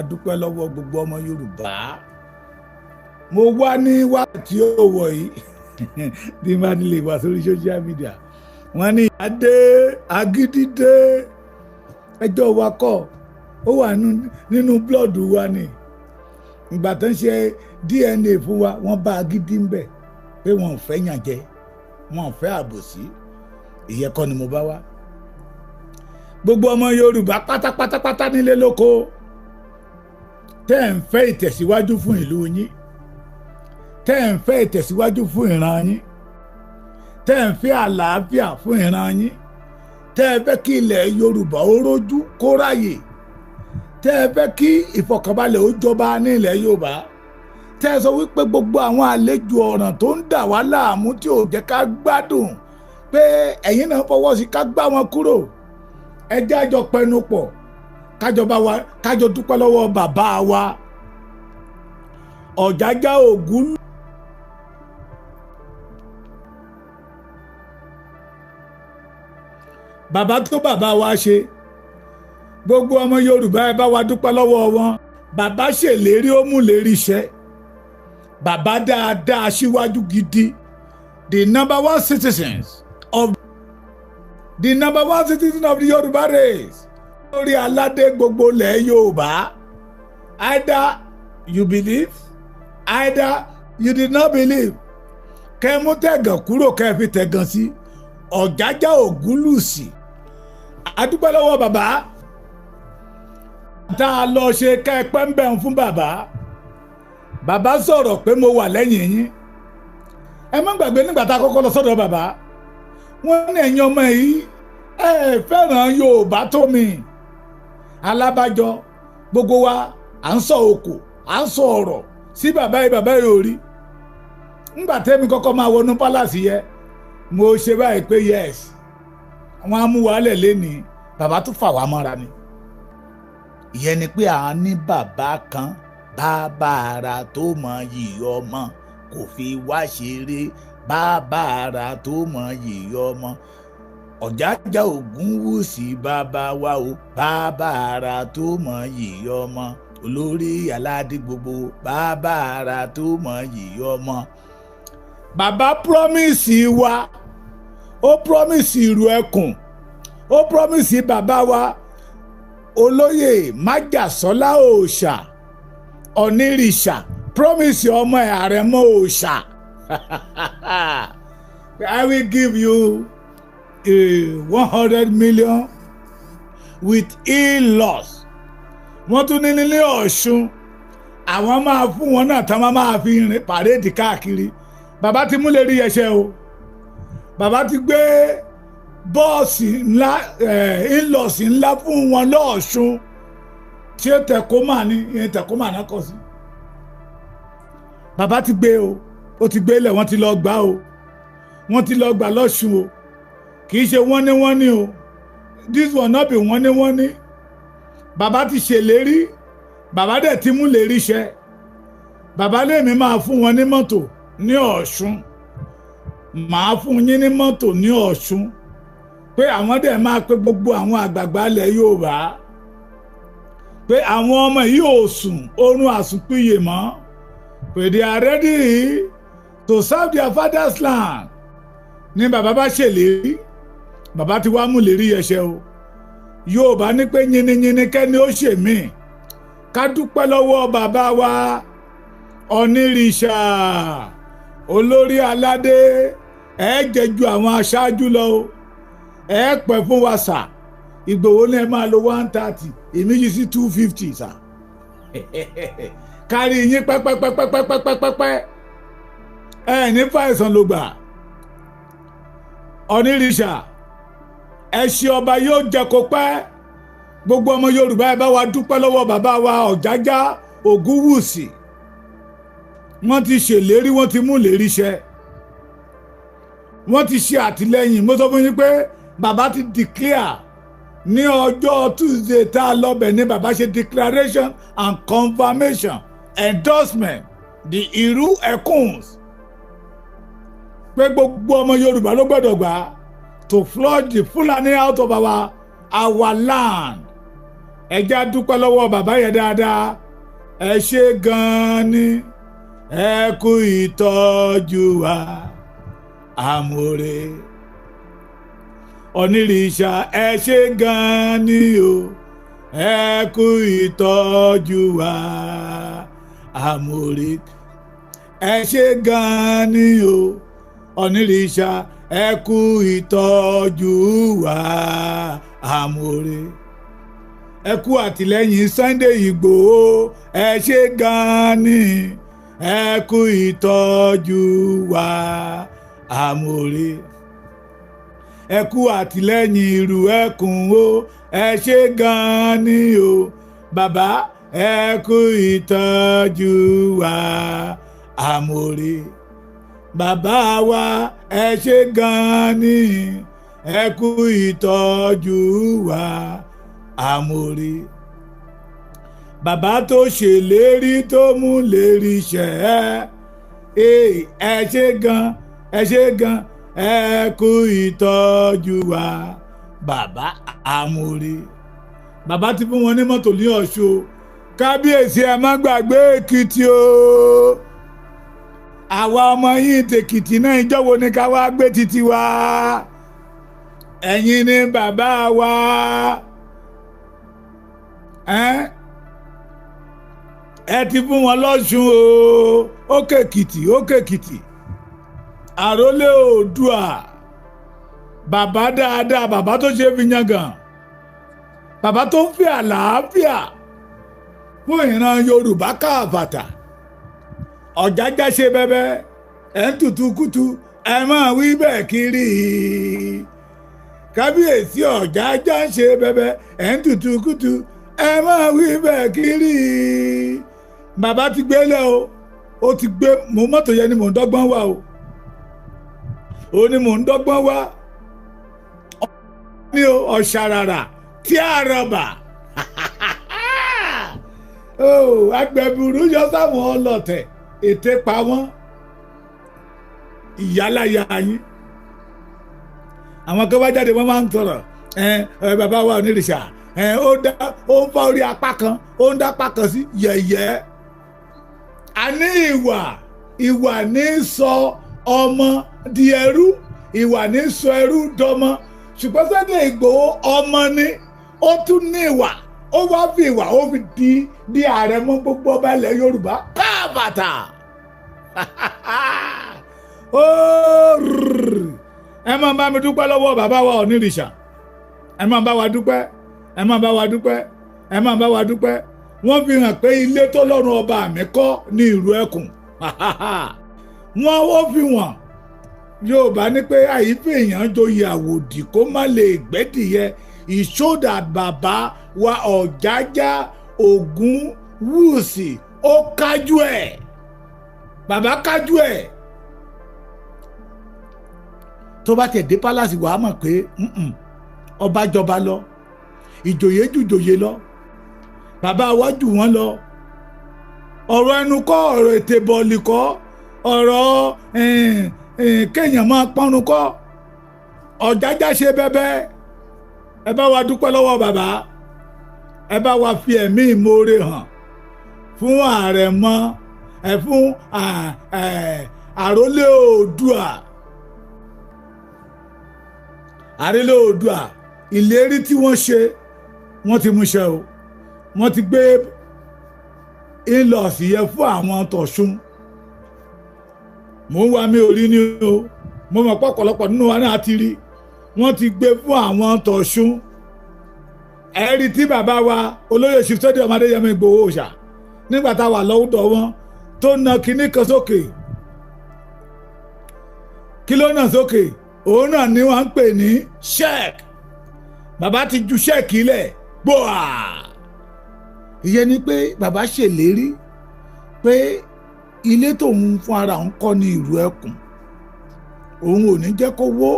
Dúpẹ́ lọ́wọ́ gbogbo ọmọ Yorùbá. Mo wá ní wákàtí òwò yìí bí má ní lè wá sórí social media. Wọ́n ní adé agídídé, ẹjọ́ wa kọ́, ó wà nínú blood wa ni. Ìgbà tó ń ṣe DNA fún wa, wọ́n bá agídí ń bẹ̀ pé wọn ò fẹ́ yàn jẹ, wọn ò fẹ́ àbòsí. Ìyẹn kọ́ ni mo bá wá. Gbogbo ọmọ Yorùbá pátápátápátá nílé lóko tẹ́ ẹ̀ ń fẹ́ ìtẹ̀síwájú fún ìlú yín, tẹ́ ẹ̀ ń fẹ́ ìtẹ̀síwájú fún ìran yín, tẹ́ ẹ̀ ń fẹ́ àlàáfíà fún ìran yín, tẹ́ ẹ fẹ́ kí ilẹ̀ Yorùbá ó rójú kó ráyè, tẹ́ ẹ fẹ́ kí ìfọ̀kànbalẹ̀ ó jọba ní ilẹ̀ Yorùbá, tẹ́ ẹ sọ wípé gbogbo àwọn àlejò ọ̀ràn tó ń dà wá láàmú tí ò jẹ́ ká gbádùn, pé ẹ̀yin náà fọwọ́ sí ká gbá wọn kúrò. Ẹ jẹ́ àjọ pẹnu pọ̀, kájọ bá wa, kájọ dúpẹ́ lọ́wọ́ bàbá wa Ọ̀jájá Ògún. Bàbá tó bàbá wa ṣe, gbogbo ọmọ Yorùbá, ẹ bá wa dúpẹ́ lọ́wọ́ wọn. Bàbá ṣèlérí, ó mú lérí iṣẹ́. Bàbá dáadáa, síwájú gidi, the number one citizen of the Yorùbá race, lórí aládé gbogbo ilẹ̀ Yorùbá. Either you believe, either you did not believe, kẹ́ mú tẹ̀gàn kúrò, kẹ́ fi tẹ̀gàn sí Ọ̀jájá Ògúnlùsì. Adúpẹ́ lọ́wọ́ bàbá tá a lọ ṣe kẹ́ẹ̀pẹ́ ń bẹ̀ ń fún bàbá. Bàbá sọ̀rọ̀ pé mo wà lẹ́yìn yín. Ẹ má gbàgbé, nígbà tá a kọ́kọ́ lọ sọ́dọ̀ bàbá, wọ́n ní ẹ̀yin ọmọ yìí, ẹ fẹ́ràn Yorùbá tó mi. Alábàjọ gbogbo wa à ń sọ òkò, à ń sọ ọ̀rọ̀ sí bàbá yìí. Bàbá yìí ò rí. Ńgbà tẹ́mi kọ́kọ́ máa wọnú palace yẹ, mo ṣe báyìí pé yes, wọ́n á mú wàhálẹ̀ lẹ́nìí. Bàbá tún fà wá mọ́ra ni. Ìyẹn ni pé à ń ní bàbá kan, bàbá ara tó mọ yìí ọmọ, kò fi wá ṣeré. Bàbá ara tó mọ yìí ọmọ, Ọ̀jájá Ògúnwùsì, bàbá wa o, bàbá ara tó mọ yìí ọmọ, olórí aládé gbogbo, bàbá ara tó mọ yìí ọmọ. Bàbá promise wa, ó promise ìrù ẹkùn, ó promise bàbá wa olóyè májàsọ́lá òòṣà onírìṣà, promise ọmọ ẹ̀ àrẹ̀mọ òòṣà, "I will give you 100 million with in-laws." Wọ́n tún ní nílé Ọ̀ṣun, àwọn máa fún wọn náà tán, máa fi rìn parade káàkiri. Bàbá ti múlẹ̀ rí ẹsẹ̀ o. Bàbá ti gbé bọ́ọ̀sì ńlá, in-laws ńlá fún wọn lọ́ọ̀ṣun. Ṣé Tacoma ní ìyẹn? Tacoma náà kọ sí. Bàbá ti gbé o, ó ti gbé lẹ̀, wọ́n ti lọ gbà o, wọ́n ti lọ gbà lọ́ṣun o. Kì í ṣe wọ́n ní wọ́n ní o, this one no be wọ́n ní wọ́n ní. Bàbá ti ṣèlérí, bàbá dẹ̀ ti mú lérí ṣẹ. Bàbá lèmi máa fún wọn ní mọ́tò ní Ọ̀ṣun, màá fún yín ní mọ́tò ní Ọ̀ṣun, pé àwọn dẹ̀ máa pé gbogbo àwọn àgbààgbà ilẹ̀ Yorùbá, pé àwọn ọmọ yìí ò sùn oorun àsùnpìyè mọ́, pé they are ready to serve their father's land. Ní bàbá bá ṣèlérí, bàbá ti wá mú lérí ẹsẹ̀ o. Yorùbá ní pé yiniyini kẹ́ni ó ṣe mí. Ká dúpẹ́ lọ́wọ́ bàbá wa onírìṣà, olórí aládé. Ẹ jẹ́ ju àwọn aṣáájú lọ o, ẹ pẹ́ fún wa sà. Ìgbòho ní ẹ máa lo 130, èmi yìí sí 250 sà. Kárí yín pẹ́pẹ́pẹ́pẹ́pẹ́pẹ́pẹ́, ẹ ní fàìsàn ló gbà. Onírìṣà, ẹṣin ọba yóò jẹ kó pẹ́. Gbogbo ọmọ Yorùbá, ẹ bá wa dúpẹ́ lọ́wọ́ bàbá wa Ọ̀jájá Ògúnwùsì. Wọ́n ti ṣèlérí, wọ́n ti mú lérí ṣẹ, wọ́n ti ṣe àtìlẹ́yìn. Mo sọ fún yín pé bàbá ti declare ní ọjọ́ Tuesday tá a lọ bẹ̀ ní bàbá ṣe declaration and confirmation endorsement the Ìrú Ẹkùns, pé gbogbo ọmọ Yorùbá ló gbọ́dọ̀ gbà to flush the Fulani out of our land. Ẹ já dúpẹ́ lọ́wọ́ bàbá yẹn dáadáa. Ẹ ṣé gan-an ni, ẹ kú ìtọ́jú wa, àmúre. Onírìṣà, ẹ ṣé gan-an ni o, ẹ kú ìtọ́jú wa, àmúre. Ẹ ṣé gan-an ni o, onírìṣà, ẹ kú ìtọ́jú wa, àmúre. Ẹ kú àtìlẹ́yìn Sunday Ìgbòho, ẹ ṣé gan-an ni, ẹ kú ìtọ́jú wa, àmúre. Ẹ kú àtìlẹ́yìn ìrù ẹkùn o, ẹ ṣé gan-an ni o, bàbá, ẹ kú ìtọ́jú wa, àmúre. Bàbá wa, ẹ ṣé gan-an ni, ẹ kú ìtọ́jú wa, àmúre. Bàbá tó ṣèlérí tó mú lérí ṣẹ, ẹ ṣé gan, ẹ ṣé gan, ẹ kú ìtọ́jú wa, bàbá, àmúre. Bàbá ti fún wọn ní mọ́tò ní Ọ̀ṣun. Kábíyèsí, ẹ má gbàgbé Èkìtì o. Àwa ọmọ yín tèkìtì náà, ìjọ́wọ́ ni ká wá gbé títí wa? Ẹ̀yin ni bàbá wa. Ẹ ti fún wọn lọ́ṣun o. Ókè Èkìtì, ókè Èkìtì, àrólé Oòduà, bàbá dáadáa, bàbá tó ṣe fi yangàn, bàbá tó ń fi àlàáfíà fún ìran Yorùbá káàbàtà. Ọ̀jájá ṣe bẹ́bẹ́, ẹ̀ ń tutù kútu, ẹ máa wí bẹ́ẹ̀ kiri. Kábíyèsí, Ọ̀jájá ṣe bẹ́bẹ́, ẹ̀ ń tutù kútu, ẹ máa wí bẹ́ẹ̀ kiri. Bàbá ti gbélé o, ó ti gbé mo mọ́tò yẹn ni mò ń dọ́gbọ́n wá o, ó ní mò ń dọ́gbọ́n wá ní o. Ọ̀ṣàràrà tí a rọ̀bà agbẹ̀bùrú yọ sáwọn ọlọ́tẹ̀, ètè pa wọ́n, ìyáláyà yín. Àwọn kan bá jáde, wọ́n máa ń sọ̀rọ̀. Ẹ bàbá wa onírìṣà, ẹ ó dá, ó ń fa orí apá kan, ó ń dá apá kan sí yẹ̀yẹ́. A ní ìwà, ìwà ní sọ ọmọ di ẹrú, ìwà ní sọ ẹrú dọmọ. Ṣùgbọ́n Sunday Ìgbòho, ọmọ ni, ó tún ní ìwà, ó wá fi ìwà, ó fi di ààrẹ mọ́ gbogbo ọba ilẹ̀ Yorùbá káàbàtà. Ó ẹ máa bá mi dúpẹ́ lọ́wọ́ bàbá wa onírìṣà. Ẹ máa bá wa dúpẹ́, ẹ máa bá wa dúpẹ́, ẹ máa bá wa dúpẹ́. Wọ́n fi hàn pé ilé tó lọ́rùn ọba mi kọ́ ní ìlú ẹkùn wọ́n ó fi wọ́n. Yorùbá ní pé àyífẹ́ èèyàn joyè àwòdì kó má lè gbẹ́dìyẹ. Ìṣódà bàbá wa Ọ̀jájá Ògúnwùsì, ó kájú ẹ̀, bàbá kájú ẹ̀. Tó bá tẹ̀ dé palace, wàá mọ̀ pé ọba jọba lọ, ìjòyè jù jòyè lọ, bàbá wa jù wọ́n lọ. Ọ̀rọ̀ ẹnu kọ́, ọ̀rọ̀ ètè bọ̀ọ̀lì kọ́, ọ̀rọ̀ kéèyàn máa pọ́nrún kọ́. Ọ̀jájá ṣe bẹ́bẹ́. Ẹ bá wa dúpẹ́ lọ́wọ́ bàbá. Ẹ bá wa fi ẹ̀mí ìmoore hàn fún àrẹ̀mọ ẹ, fún àrólé Oòduà, àrólé Oòduà. Ìlérí tí wọ́n ṣe, wọ́n ti mú ṣẹ o. Wọ́n ti gbé in-laws yẹn fún àwọn tọ̀ṣun. Mò ń wá, mi ò rí ní o. Mo mọ̀ pé ọ̀pọ̀lọpọ̀ nínú wa náà ti rí. Wọ́n ti gbé fún àwọn tọ̀ṣun. Ẹ̀rí tí bàbá wa olóyè Chief Sunday ọmọdé Adéyẹmọ Ìgbòho Òòṣà, nígbà tá a wà lọ́wọ́dọ̀ wọn, tó na kinní kan sókè, kí ló nà sókè? Òun náà ni wọ́n ń pè ní cheque. Bàbá ti ju cheque lẹ̀ gbòà. Ìyẹn ni pé bàbá ṣèlérí pé ilé tóun fún ara òun kọ́ ní ìlú ẹkùn, òun ò ní jẹ́ kó wó,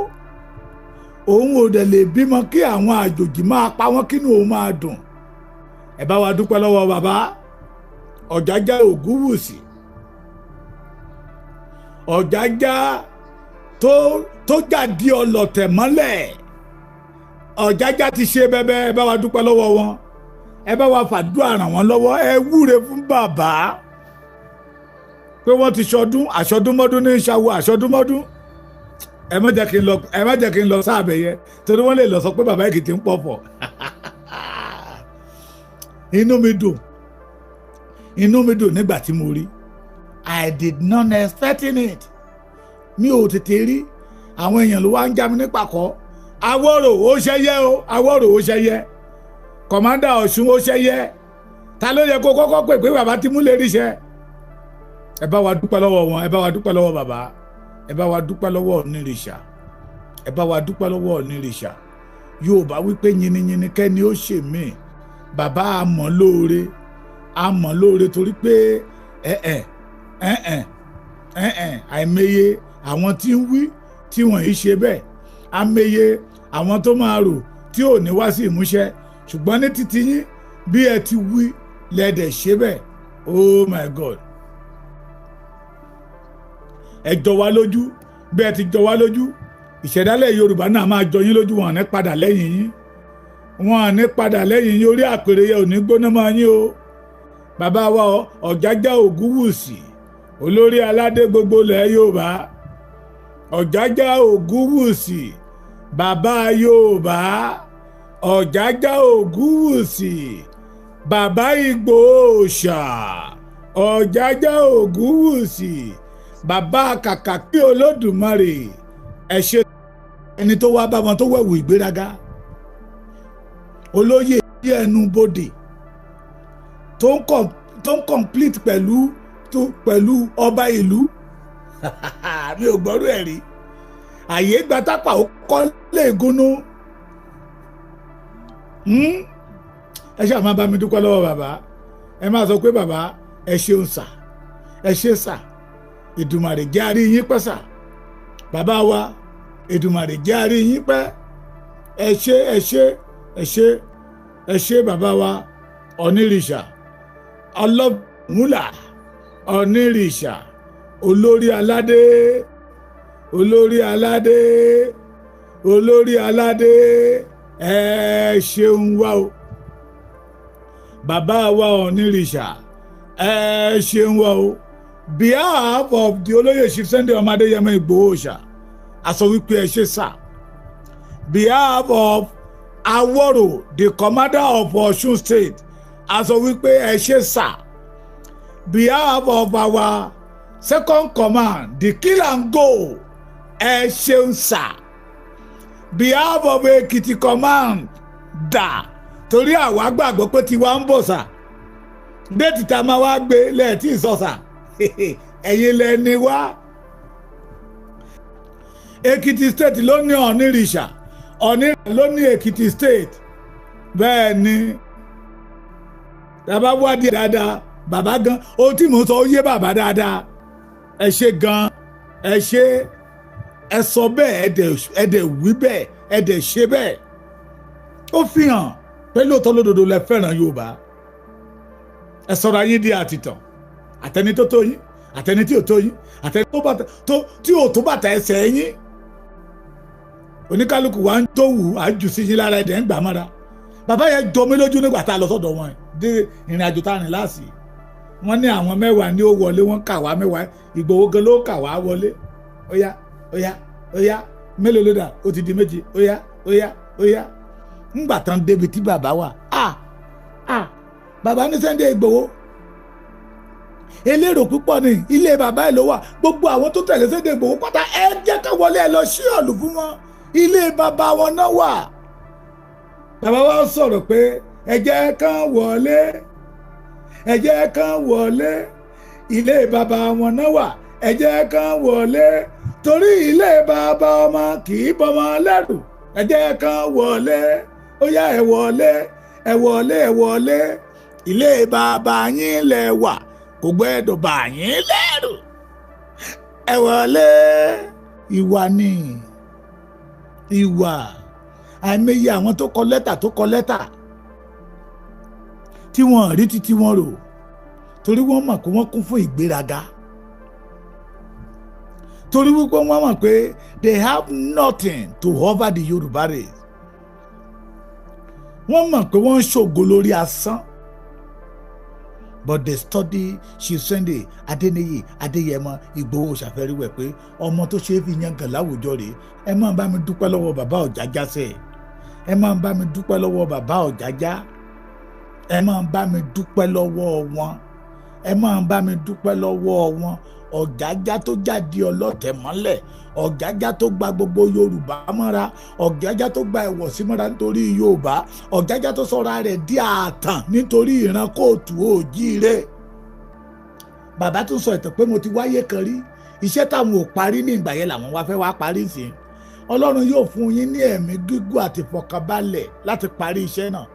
òun ò dẹ̀ lè bímọ kí àwọn àjòjì máa pa wọ́n kínú òun máa dùn. Ẹ bá wa dúpẹ́ lọ́wọ́ bàbá Ọ̀jájá Ògúnwùsì, Ọ̀jájá tó jáde ọlọ̀tẹ̀ mọ́lẹ̀. Ọ̀jájá ti ṣe bẹ́bẹ́. Ẹ bá wa dúpẹ́ lọ́wọ́ wọn. Ẹ bá wa fàdúrà ràn wọ́n lọ́wọ́. Ẹ wúre fún bàbá pé wọ́n ti ṣọdún àṣọdúnmọ́dún ní ìṣàwọ̀ àṣọdúnmọ́dún. Ẹ má jẹ́ kí n lọ sáàbẹ̀ yẹn, torí wọ́n lè lọ sọ pé bàbá Èkìtì ń pọ̀fọ̀. Inú mi dùn, inú mi dùn nígbà tí mo rí. I did not expecting it. Mi ò tètè rí. Àwọn èèyàn ló wá ń já mi nípàkọ́. Awọ́rò ó ṣẹyẹ o, Awọ́rò ó ṣẹyẹ, Commander Ọ̀ṣun ó ṣẹyẹ. Ta ló yẹ kó kọ́kọ́ pè pé bàbá ti mú lè ríṣẹ́? Ẹ bá wa dúpẹ́ lọ́wọ́ wọn, ẹ bá wa dúpẹ́ lọ́wọ́ bàbá, ẹ bá wa dúpẹ́ lọ́wọ́ onírìṣà, ẹ bá wa dúpẹ́ lọ́wọ́ onírìṣà. Yorùbá wípé yiniyini kẹ́ni ó ṣe mí. Bàbá àmọ́ lóore, àmọ́ lóore, torí pé ẹ ẹ ẹ ẹ ẹ ẹ àìmọye àwọn tí ń wí tí wọ́n yìí ṣe bẹ́ẹ̀, àmọye àwọn tó máa rò tí ò ní wá sí ìmúṣẹ. Ṣùgbọ́n ní títí yín, bí ẹ ti wí lẹ́dẹ̀ ṣe bẹ́ẹ̀. Oh my God, ẹ jọ wá lójú. Bí ẹ ti jọ wá lójú, ìṣẹ̀dálẹ̀ Yorùbá náà máa jọ yín lójú. Wọn ní padà lẹ́yìn yín, wọn ní padà lẹ́yìn yín. Orí àpèrè yẹn ò ní gbóná mọ́ yín o. Bàbá wa Ọ̀jájá Ògúnwùsì, olórí aládé gbogbo ilẹ̀ Yorùbá, Ọ̀jájá Ògúnwùsì, bàbá Yorùbá, Ọ̀jájá Ògúnwùsì, bàbá Ìgbòho Òòṣà, Ọ̀jájá Ògúnwùsì, bàbá kàkàkí Olódùmarè, ẹ ṣe. Ẹni tó wá bá wọn tó wẹ̀wù ìgbéraga, olóyè ẹnu bodè tó ń complete pẹ̀lú ọba ìlú, mi ò gbọ́rú ẹ̀ rí. Àyè gba tápà ó kọ́ lè gúnú. Ẹ ṣáà máa bá mi dúpẹ́ lọ́wọ́ bàbá. Ẹ máa sọ pé bàbá, ẹ ṣeun sà, ẹ ṣe sà. Èdùmàrè jẹ́ àrí yín pẹ́ sà. Bàbá wa, Èdùmàrè jẹ́ àrí yín pẹ́. Ẹ ṣe, ẹ ṣe, ẹ ṣe, ẹ ṣe, bàbá wa Onírìṣà ọlọ́múlà, Onírìṣà, olórí aládé, olórí aládé, olórí aládé, ẹ ṣeun wá o. Bàbá wa Onírìṣà, ẹ ṣeun wá o. Behalf of the olóyè Chief Sunday ọmọ Adéyẹmọ Ìgbòho Òòṣà, a sọ wípé ẹ ṣe sà. Behalf of Aworo, the commander of Ọ̀ṣun State, a sọ wípé ẹ ṣe sà. Behalf of our second command, the kill and go, ẹ ṣeun sà. Behalf of Ekiti command dà, torí àwa gbàgbọ́ pé tiwa ń bọ̀ sà. Date tá a máa wá gbé lẹ́ẹ̀tí ìsọ̀sà, ẹ̀yin lẹ́ni wá. Ekiti State ló ní Ọ̀nìrìṣà, Ọ̀nìrìṣà ló ní Ekiti State. Bẹ́ẹ̀ ni, bàbá wádìí dáadáa. Bàbá gan, ohun tí mò ń sọ ó yé bàbá dáadáa. Ẹ ṣe gan, ẹ ṣe. Ẹ sọ bẹ́ẹ̀, ẹ dẹ̀ wí bẹ́ẹ̀, ẹ dẹ̀ ṣe bẹ́ẹ̀. Ó fi hàn pé lóòótọ́ lódodo lẹ fẹ́ràn Yorùbá. Ẹ sọ̀rọ̀ ayé di àtìtàn, àtẹni tó tó yín, àtẹni tí ò tó yín, àtẹni tí ò tó bàtà ẹsẹ̀ yín. Oníkálukú wa ń tó wù á jù sí yín lára, ẹ̀dẹ̀ ń gbà mọ́ra. Bàbá yẹn jọ mí lójú nígbà tá a lọ sọ́dọ̀ wọn dé ìrìn àjò tá a rìn láàsì. Wọ́n ní àwọn 10 ní ó wọlé, wọ́n kà wá 10. Ìgbòho gan ló kà wá wọlé. Ó yá, ó yá, ó yá, mélòó ló dà? Ó ti di méje. Ó yá, ó yá, ó yá. Ńgbà tán débi tí bàbá wà, ah ah, bàbá ní Sunday Ìgbòho elérò púpọ̀ ní ilé bàbá ẹ̀ ló wà. Gbogbo àwọn tó tẹ̀lé Sunday Ìgbòho pátá, ẹ jẹ́ ká wọlé, ẹ lọ sí ọ̀lù fún wọn. Ilé bàbá wọn náà wà. Bàbá wa sọ̀rọ̀ pé ẹ jẹ́ kán wọlé, ẹ jẹ́ kán wọlé, ilé bàbá wọn náà wà, ẹ jẹ́ kán wọlé, torí ilé bàbá ọmọ kì í bọmọ lẹ́rù. Ẹ jẹ́ kán wọlé, ó yá, ẹ wọlé, ẹ wọlé, ẹ wọlé. Ilé bàbá yín lẹ wà, kò gbẹ́dọ̀ bà yín lẹ́rù, ẹ wọlé. Ìwà ni ìwà. Àìmọye àwọn tó kọ lẹ́tà, tó kọ lẹ́tà, tí wọ́n rí títí wọ́n rò, torí wọ́n mọ̀ pé wọ́n kún fún ìgbéraga, torí wípé wọ́n mọ̀ pé they have nothing to offer the Yorùbá race. Wọ́n mọ̀ pé wọ́n ń ṣògo lórí asán. But they study Chief Sunday Adéníyì Adéyẹmọ Ìgbòho ṣàfẹ́ríwẹ̀ pé ọmọ tó ṣe é fi yangàn láwùjọ rèé. Ẹ máa bá mi dúpẹ́ lọ́wọ́ bàbá Ọ̀jájá sẹ́, ẹ máa bá mi dúpẹ́ lọ́wọ́ bàbá Ọ̀jájá, ẹ máa bá mi dúpẹ́ lọ́wọ́ wọn, ẹ máa bá mi dúpẹ́ lọ́wọ́ wọn. Ọ̀jájá tó jáde ọlọ́tẹ̀ mọ́lẹ̀, Ọ̀jájá tó gba gbogbo Yorùbá mọ́ra, Ọ̀jájá tó gba ìwọ̀sí mọ́ra nítorí Yorùbá, Ọ̀jájá tó sọra rẹ̀ di ààtàn nítorí ìran kóòtù òjíire. Bàbá tún sọ ìtàn pé mo ti wáyé kan rí, iṣẹ́ táwọn ò parí ní ìgbà yẹn làwọn wá fẹ́ wá parí sí. Ọlọ́run yóò fún yín ní ẹ̀mí gígùn àti ìfọ̀kànbalẹ̀ láti parí iṣẹ́ náà.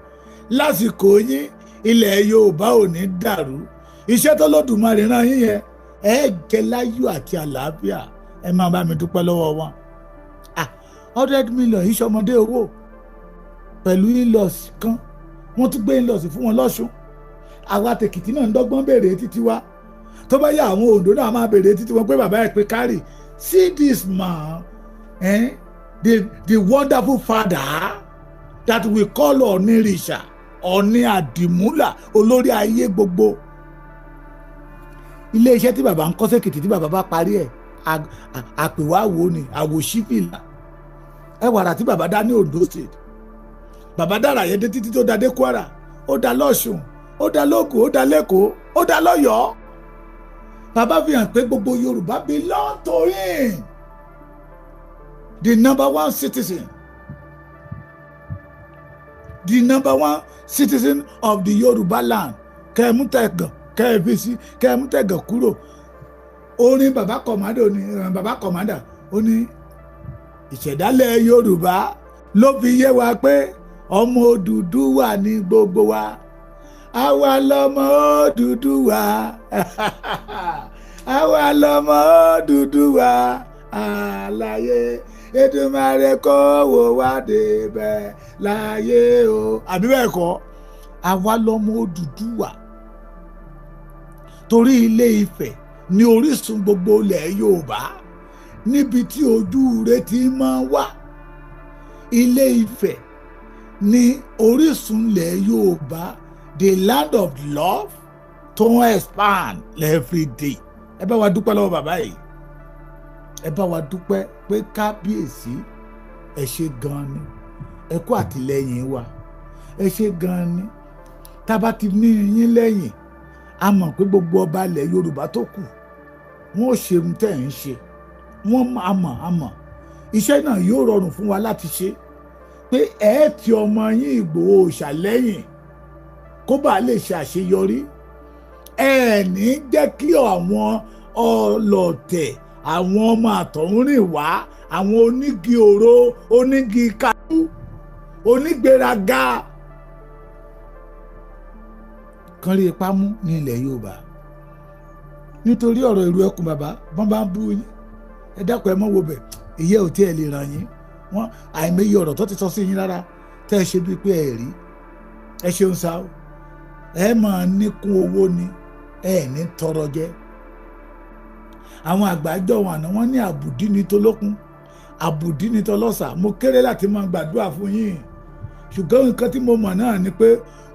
Lásìkò yín ilẹ̀ Yorùbá ò ní dàrú. Iṣẹ́ tó Lódùmarè rán yín yẹn, ẹ jẹ láyọ̀ àti àlàáfíà. Ẹ máa bá mi dúpẹ́ lọ́wọ́ wọn. 100 million yìí ṣọmọdé owó pẹ̀lú in-laws kan, wọ́n tún gbé in-laws fún wọn lọ́sùn. Àwa tèkìtì náà ń dọ́gbọ́n béèrè títí wa. Tó bá yá àwọn Oǹdó náà máa béèrè títí wọn pé bàbá ẹ̀ pé kárì. See this man, the wonderful father that we call Ọ̀nìrìṣà, Ọ̀ní Àdìmúlà, olórí ayé gbogbo. Ilé iṣẹ́ tí bàbá ń kọ́ sẹ́kìtì tí bàbá bá parí ẹ̀, àpèwáwo ni àwòṣífìlà. Ẹ wàrà tí bàbá dá ní Ondo State, bàbá dára yẹn dé títí tó da dé Kwara, ó da lọ́ṣùn, ó da lógùn, ó da lẹ́kọ̀ọ́, ó da lọ́yọ̀ọ́. Bàbá fi hàn pé gbogbo Yorùbá belong to him, the number one citizen, the number one citizen of the Yorùbá land. Kẹ́ẹ̀mú tẹ̀gàn, kẹ́ẹ̀físí, kẹ́ẹ̀mú tẹ̀gàn kúrò. Orin bàbá kọ̀mádà ní bàbá kọ̀mádà ó ní ìṣẹ̀dálẹ̀ Yorùbá ló fi yé wa pé ọmọ Odùduwà ní gbogbo wa, àwa lọmọ Odùduwà, àwa lọmọ Odùduwà àlàyé Èdùmàrè kó wò wá débẹ̀ láyé o. Àbí bẹ́ẹ̀ kọ́, àwa lọmọ Odùduwà torí Ilé Ifẹ̀ ní orísun gbogbo ilẹ̀ Yorùbá, níbi tí ojú rẹ̀ ti máa wá. Ilé Ifẹ̀ ní orísun ilẹ̀ Yorùbá, the land of love tó ń expand every day. Ẹ bá wa dúpẹ́ lọ́wọ́ bàbá yìí, ẹ bá wa dúpẹ́ pé kábíyèsí, ẹ ṣe gan ni, ẹ kú àtìlẹ́yìn wa, ẹ ṣe gan ni. Tá a bá ti ní yín lẹ́yìn, a mọ̀ pé gbogbo ọba ilẹ̀ Yorùbá tó kù wọ́n ò ṣe ohun tẹ́ ẹ̀ ń ṣe. Wọ́n a mọ̀, a mọ̀ iṣẹ́ náà yóò rọrùn fún wa láti ṣe, pé ẹ ti ọmọ yín Ìgbòho Òòṣà lẹ́yìn kó bá lè ṣe àṣeyọrí. Ẹ ní jẹ́ kí àwọn ọlọ̀tẹ̀, àwọn ọmọ àtọ̀húnrìn wá, àwọn onígi òro, onígi kájú, onígbéraga kan rí ipá mú ní ilẹ̀ Yorùbá. Nítorí ọ̀rọ̀ ìlú ẹkùn, bàbá wọ́n bá ń bú yín, ẹ dákun, ẹ mọ́ wo bẹ̀, ìyẹ́ ò tí ẹ lè ràn yín. Wọ́n àìmọye ọ̀rọ̀ tó ti sọ sí yín rárá tẹ́ ẹ ṣe bíi pé ẹ rí. Ẹ ṣeun sá o, ẹ máa níkún owó ni, ẹ ní tọrọ jẹ. Àwọn àgbàjọ wọn àná wọn ní àbùdí ní tolókun, àbùdí ní tọlọ́sà. Mo kéré láti máa gbàdúrà fún yín, ṣùgbọ́n nǹkan tí mo mọ̀ náà ni pé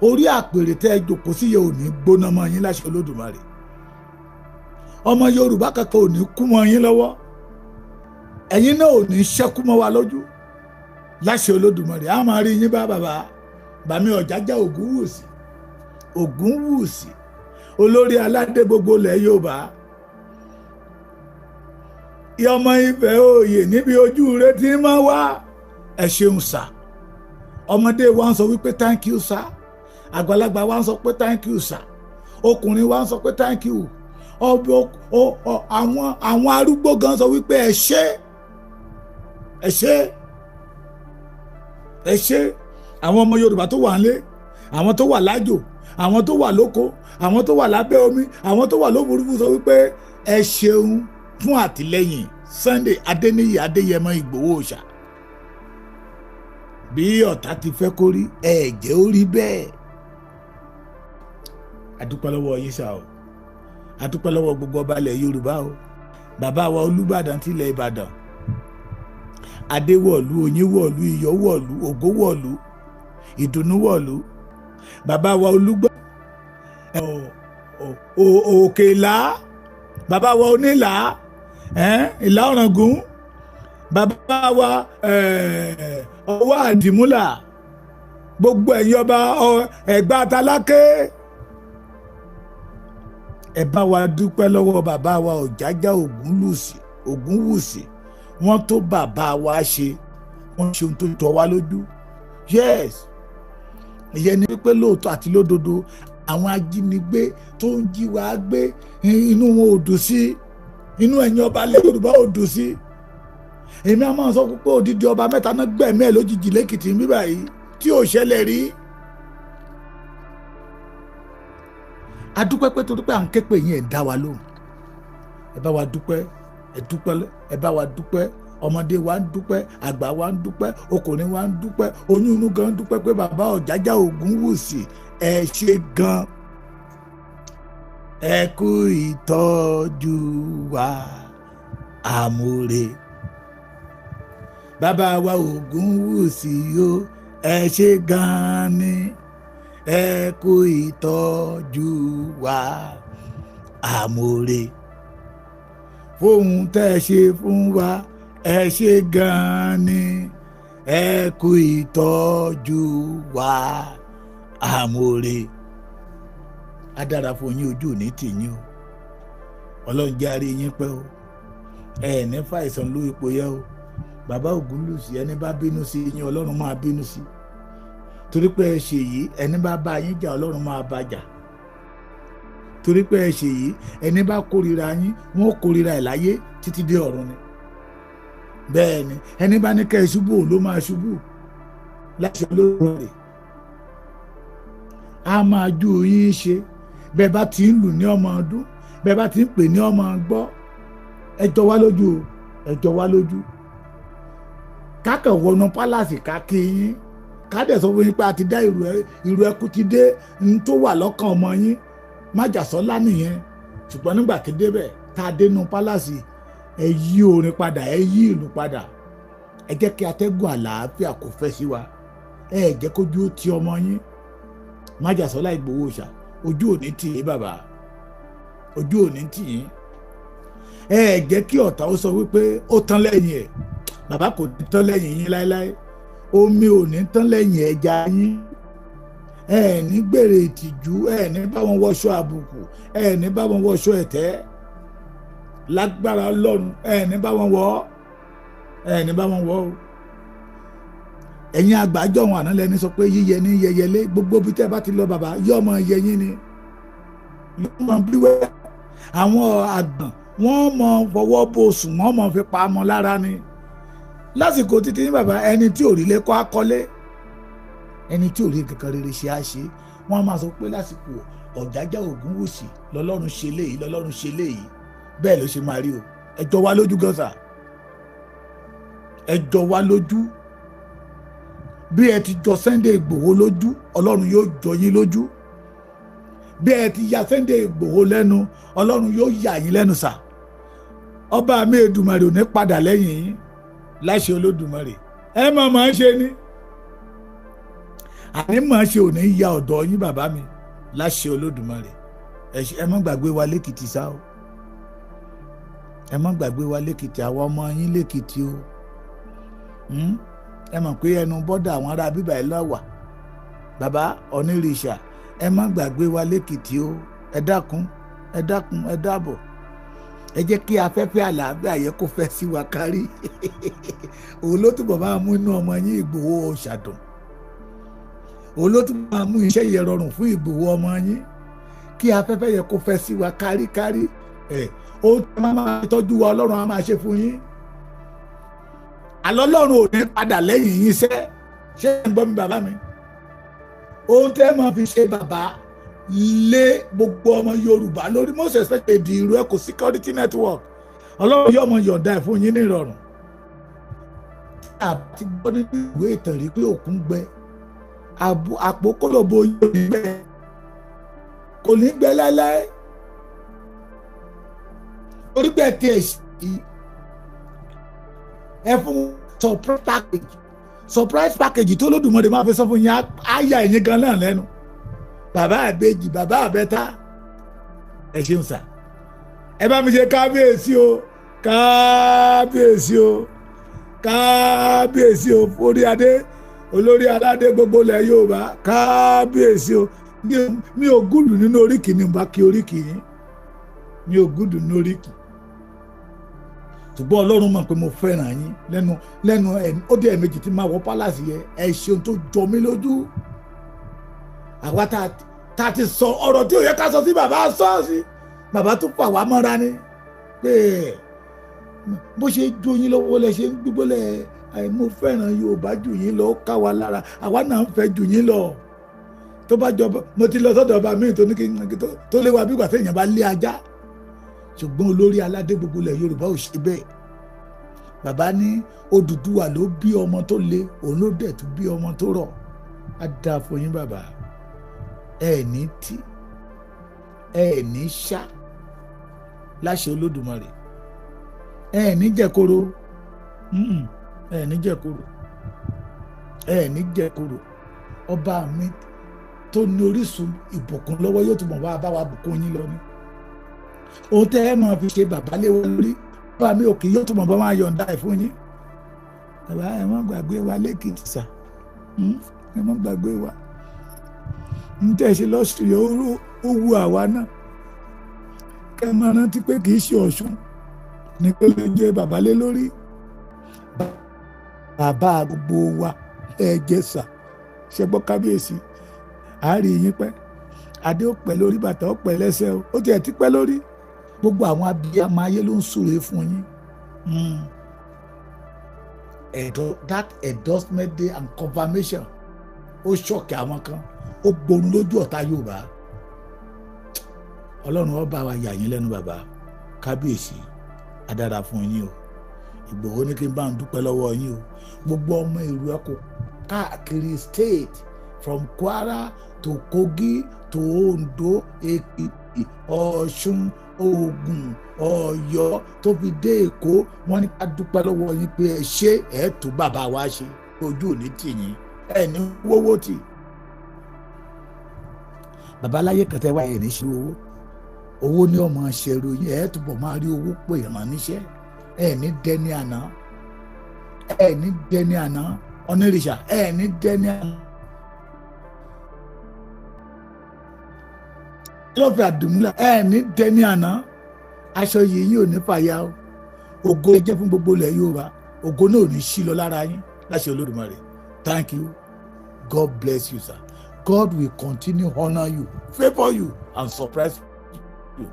orí àpèrè tẹ́ ẹ jòkó sí yẹn ò ní gbóná mọ́ yín láṣẹ Olódùmarè. Ọmọ Yorùbá kankan ò ní kú mọ́ yín lọ́wọ́, ẹ̀yin náà ò ní ṣẹ́kú mọ́ wa lójú láṣẹ Olódùmarè. A máa rí yín bá bàbá bàmí Ọ̀jájá Ògúnwùsì, Ògúnwùsì, olórí aládé gbogbo ilẹ̀ Yorùbá, ọmọ Ifẹ̀ òye níbi ojú rẹ tí máa wá. Ẹ ṣeun sà. Ọmọdé wa ń sọ wípé thank you sir, àgbàlagbà wa ń sọ pé thank you sir, ọkùnrin wa ń sọ pé thank you, àwọn arúgbó gan sọ wípé ẹ ṣé, ẹ ṣé, ẹ ṣé. Àwọn ọmọ Yorùbá tó wà nílé, àwọn tó wà lájò, àwọn tó wà lóko, àwọn tó wà lábẹ́ omi, àwọn tó wà lófurufú sọ wípé ẹ ṣeun fún àtìlẹ́yìn Sunday Adéníyì Adéyẹmọ Ìgbòho Òòṣà. Bí ọ̀tá ti fẹ́ kó rí, ẹ jẹ́ ó rí bẹ́ẹ̀. Adúpẹ́ lọ́wọ́ yín sá o, adúpẹ́ lọ́wọ́ gbogbo ọba ilẹ̀ Yorùbá o, bàbá wa Olúbàdàn tilẹ̀ Ìbàdàn, Adéwọ̀lú, Oyínwọ̀lú, Ìyọ̀wọ̀lú, Ògówọ̀lú. Ìdùnnú wọ̀lú, bàbá wa Olúgbọ́n, Òkèlá, bàbá wa Onílà, Ìlà Ọ̀ràngún, bàbá wa Ọwá Àdìmúlà, gbogbo ẹ̀yin ọba Ẹ̀gbá Tálákè, ẹ bá wa dúpẹ́ lọ́wọ́ bàbá wa Ọ̀jájá Ògúnwùsì. Wọ́n tó bàbá wa ṣe, wọ́n ṣe ohun tó jọ wá lójú. Yes, ìyẹn ni pé lóòótọ́ àti lódodo àwọn ajínigbé tó ń jí wa gbé, inú wọn ò dùn sí, inú ẹ̀yin ọba ilẹ̀ Yorùbá ò dùn sí. Èmi á máa sọ pé odidi ọba mẹ́ta náà gbẹ̀mí ẹ̀ lójijì lẹ́kìtì ń bíbà yìí tí ò ṣẹlẹ̀ rí. A dúpẹ́ pé torí pé à ń ké pè yín, ẹ̀ dá wa lóhùn. Ẹ bá wa dúpẹ́, ẹ dúpẹ́, ẹ bá wa dúpẹ́. Ọmọdé wa ń dúpẹ́, àgbà wa ń dúpẹ́, ọkùnrin wa ń dúpẹ́, oyún inú gan ń dúpẹ́ pé bàbá Ọ̀jájá Ògúnwùsì, ẹ ṣe gan, ẹ kú ìtọ́jú wa, àmúre. Bàbá wa Ògúnwùsì o, ẹ ṣe gan ni, ẹ kú ìtọ́jú wa, àmúre. Fóun tẹ́ ẹ ṣe fún wa, ẹ ṣe gan ni, ẹ kú ìtọ́jú wa, àmúre. Á dára fún yín, ojú òní tì yín o. Ọlọ́run jẹ́ àárí yín pẹ́ o. Ẹ ní fàìsàn ló ipò yẹ o. Bàbá Ògúnwùsì, ẹni bá bínú sí yín, Ọlọ́run máa bínú sí. Torí pé ẹ ṣe yìí, ẹni bá bá yín jà, Ọlọ́run máa bá jà. Torí pé ẹ ṣe yìí, ẹni bá kórìíra yín, wọ́n kórìíra ẹ̀ láyé títí dé ọ̀run ni. Bẹ́ẹ̀ ni, ẹni bá ní kẹ́ ẹ ṣubú, òun ló máa ṣubú láṣẹ olóore. A máa ju yín ṣe. Bẹ́ẹ̀ bá ti ń lù ní ọmọ ọdún, bẹ́ẹ̀ bá ti ń pè ní ọmọ gbọ́, ẹ jọ wá lójú o, ẹ jọ wá lójú. Kákan wọnú pálásì ká kí yín, ká dẹ̀ sọ fún yín pé a ti dá ìrù ẹkú ti dé, n tó wà lọ́kàn ọmọ yín Májàsọ́lá nìyẹn. Ṣùgbọ́n nígbà tí débẹ̀, tá a dénú pálásì, ẹ yí orin padà, ẹ yí ìlú padà, ẹ jẹ́ kí atẹ́gùn àlàáfíà kò fẹ́ sí wa. Ẹ jẹ́ kójú ó ti ọmọ yín Májàsọ́lá Ìgbòho ṣá, ojú ò ní tì yín bàbá, ojú ò ní tì yín. Ẹ jẹ́ kí ọ̀tá ó sọ wípé ó tán lẹ́yìn ẹ̀, bàbá kò ní tán lẹ́yìn yín láéláé. Omi ò ní tán lẹ́yìn ẹja yín. Ẹ ní gbèrè ìtìjú, ẹ ní bá wọn wọṣọ àbùkù, ẹ ní bá wọn wọṣọ ẹ̀tẹ́. Lágbára Ọlọ́run, ẹ ní bá wọn wọ, ẹ ní bá wọn wọ o. Ẹ̀yin àgbájọ wọn àná lẹni sọ pé yíyẹ ní yẹyẹlé, gbogbo bí tẹ́ bá ti lọ bàbá yọ ọmọ yẹyìn ni, yọ ọmọ bíwẹ́. Àwọn àgbọ̀n wọ́n mọ fọwọ́ bó sùn, wọ́n mọ fi pa ọmọ lára ni. Lásìkò títí ní bàbá, ẹni tí ò rí lé kọ́ akọ́lé, ẹni tí ò rí kankan rere ṣe á ṣe. Wọ́n máa sọ pé lásìkò Ọ̀jájá Ògúnwùsì lọ́lọ́run ṣe léyìí, lọ́lọ́run ṣe léyìí. Bẹ́ẹ̀ ló ṣe máa rí o. Ẹ jọ wá lójú gan sà, ẹ jọ wá lójú. Bí ẹ ti jọ Sunday Ìgbòho lójú, Ọlọ́run yóò jọ yín lójú. Bí ẹ ti ya Sunday Ìgbòho lẹ́nu, Ọlọ́run yóò yà yín lẹ́nu sà. Ọba mi Èdùmàrè ò ní padà lẹ́yìn yín láṣẹ Olódùmarè. Ẹ mọ̀ mọ̀ ń ṣe ni, àní mọ̀ ṣe ò ní ya ọ̀dọ̀ yín bàbá mi láṣẹ Olódùmarè. Ẹ má gbàgbé wa lẹ́kìtì sá o, ẹ má gbàgbé wa lẹ́kìtì, àwọn ọmọ yín lẹ́kìtì o. Ẹ mọ̀ pé ẹnu bọ́dà àwọn ará bíbà ẹ lọ́wà bàbá onírìṣà, ẹ má gbàgbé wa lẹ́kìtì o. Ẹ dákun, ẹ dákun, ẹ dábọ̀. Ẹ jẹ́ kí afẹ́fẹ́ àlàáfíà yẹ kó fẹ́ sí wa kárí. Òun ló túbọ̀ máa mú inú ọmọ yín Ìgbòho ṣàdùn. Òun ló túbọ̀ máa mú iṣẹ́ yẹn rọrùn fún Ìgbòho ọmọ yín. Kí afẹ́fẹ́ yẹ kó fẹ́ sí wa kárí kárí. Ẹ̀ ohun tí a máa tọ́jú wa, Ọlọ́run á máa ṣe fún yín. Àlọ́ Ọlọ́run ò ní padà lẹ́yìn yín sẹ́. Ṣé ẹ̀ ń gbọ́ mi bàbá mi? Ohun tẹ́ máa fi ṣe bàbá lé gbogbo ọmọ Yorùbá lórí, most especially di Ìrù Ẹkùn security network, Ọlọ́run yóò mọ yọ̀ǹda ẹ̀ fún yín ní ìrọ̀rùn. A ti gbọ́ nínú ìwé ìtàn rí pé òkun gbẹ, àpò kólòbó yóò ní gbẹ, kò ní gbẹ láéláé. Torí pé ẹ ti ẹ̀ ṣí ẹ fún surprise package, Surprise package tó Olódùmarè máa fi sọ fún yín á yà ẹ̀yin gan náà lẹ́nu. Bàbá àbèjì, bàbá àbẹ́ta, ẹ ṣeun sà. Ẹ bá mi ṣe kábíyèsí o, kábíyèsí o, kábíyèsí o, orí adé, olórí aládé gbogbo ilẹ̀ Yorùbá, kábíyèsí o. Mi ò gùdù nínú oríkì ni bá kí oríkì yín, mi ò gùdù nínú oríkì, ṣùgbọ́n Ọlọ́run mọ̀ pé mo fẹ́ràn yín lẹ́nu lẹ́nu. Ó dé ẹ̀ẹ̀mejì tí máa wọ pálásì yẹ. Ẹ ṣeun tó jọ mí lójú. Àwa tá a ti sọ ọ̀rọ̀ tí ò yẹ ká sọ sí bàbá sọ́ọ̀sì, bàbá tó fà wá mọ́ra ni pé bó ṣe jó yín lọ́wọ́ lẹ ṣe ń gbígbólẹ̀. Mo fẹ́ràn Yorùbá jù yín lọ, ó ká wa lára, àwa náà ń fẹ́ jù yín lọ. Tó bá jọba, mo ti lọ sọ́dọ̀ ọba míì tó ní kí tó lé wa bí ìgbà téèyàn bá lé ajá, ṣùgbọ́n olórí aládé gbogbo ilẹ̀ Yorùbá ò ṣe bẹ́ẹ̀. Bàbá ní Odùduwà ló bí ọmọ tó le, òun ló dẹ̀ tún bí ọmọ tó rọ̀. Á dáa fún yín bàbá, ẹ ní tí ẹ ní ṣá láṣẹ Olódùmarè, ẹ ní jẹkoro, ẹ ní jẹkoro, ẹ ní jẹkoro. Ọba mi tó ní orísun ìbùkún lọ́wọ́ yóò túbọ̀ wá bá wa bùkún yín lọ ní. Ohun tẹ́ ẹ máa fi ṣe bàbá lé wa lórí, bàbá mi òkè yóò túbọ̀ bá máa yọ̀ǹda ẹ̀ fún yín. Bàbá, ẹ má gbàgbé wa lẹ́kìtì sà, ẹ má gbàgbé wa. Ń tẹ́ ṣe lọ́sùn yìí ó wu àwa náà. Kẹ́ ẹ máa rántí pé kì í ṣe Ọ̀ṣun ní pé ló jẹ́ bàbá lé lórí. Bàbá gbogbo wa ẹ jẹ́ sà, ṣe gbọ́ kábíyèsí, àárí yín pẹ́, adé ó pẹ́ lórí, bàtà ó pẹ́ lẹ́sẹ̀ o, ó tiẹ̀ ti pẹ́ lórí. Gbogbo àwọn abiyamọ ayé ló ń súre fún yín. That endorsement day and confirmation ó ṣọ̀kì àwọn kan, ó gborun lójú ọ̀tá Yorùbá. Ọlọ́run ó bá wa yà yín lẹ́nu bàbá kábíyèsí, adára fún yín o. Ìgbòho ní kí n bá ń dúpẹ́ lọ́wọ́ yín o. Gbogbo ọmọ ìlú ẹ̀kọ́ káàkiri state, from Kwara to Kogi to Ondo, Èkìtì, Ọ̀ṣun, Ògùn, Ọ̀yọ́, tó fi dé Èkó, wọ́n ní ká dúpẹ́ lọ́wọ́ yín pé ẹ ṣe ẹ tó bàbá wa ṣe, ojú ò ní tì yín, ẹ ní wọ́wọ́ tì. Babaláyé kẹtẹ wá ẹ ní ṣe owó, owó ní ọmọ ṣẹrú yín, ẹ túbọ̀ máa rí owó pè ràn níṣẹ́. Ẹ ní dẹni àná, ẹ ní dẹni àná, onírìṣà, ẹ ní dẹni àná. Lọ́fẹ̀ẹ́ àdùnmúlà, ẹ ní dẹni àná. Aṣọ yìí yín ò ní fàya o. Ògo jẹ́ fún gbogbo ilẹ̀ Yorùbá, ògo náà ò ní sí lọ lára yín láṣẹ Olódùmarè. Thank you, God bless you sir. God will continue honour you, favour you and surprise you.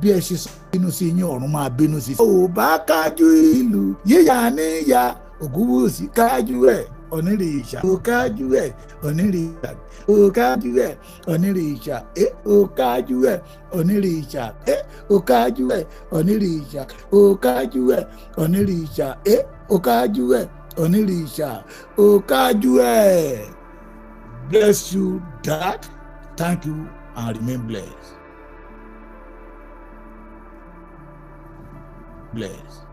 Bí ẹ ṣe sọ bínú sí yín, ọ̀run máa bínú sí. Ò bá kájú ìlú yíyá níyà, Ògúnwùsì kájú ẹ̀ onírìṣà, ò kájú ẹ̀ onírìṣà, ò kájú ẹ̀ onírìṣà, ẹ ò kájú ẹ̀ onírìṣà, ẹ ò kájú ẹ̀ onírìṣà, ò kájú ẹ̀ onírìṣà, ẹ ò kájú ẹ̀ onírìṣà, ò kájú ẹ̀. Bless you, Dad. Thank you and remain blessed. Blessed.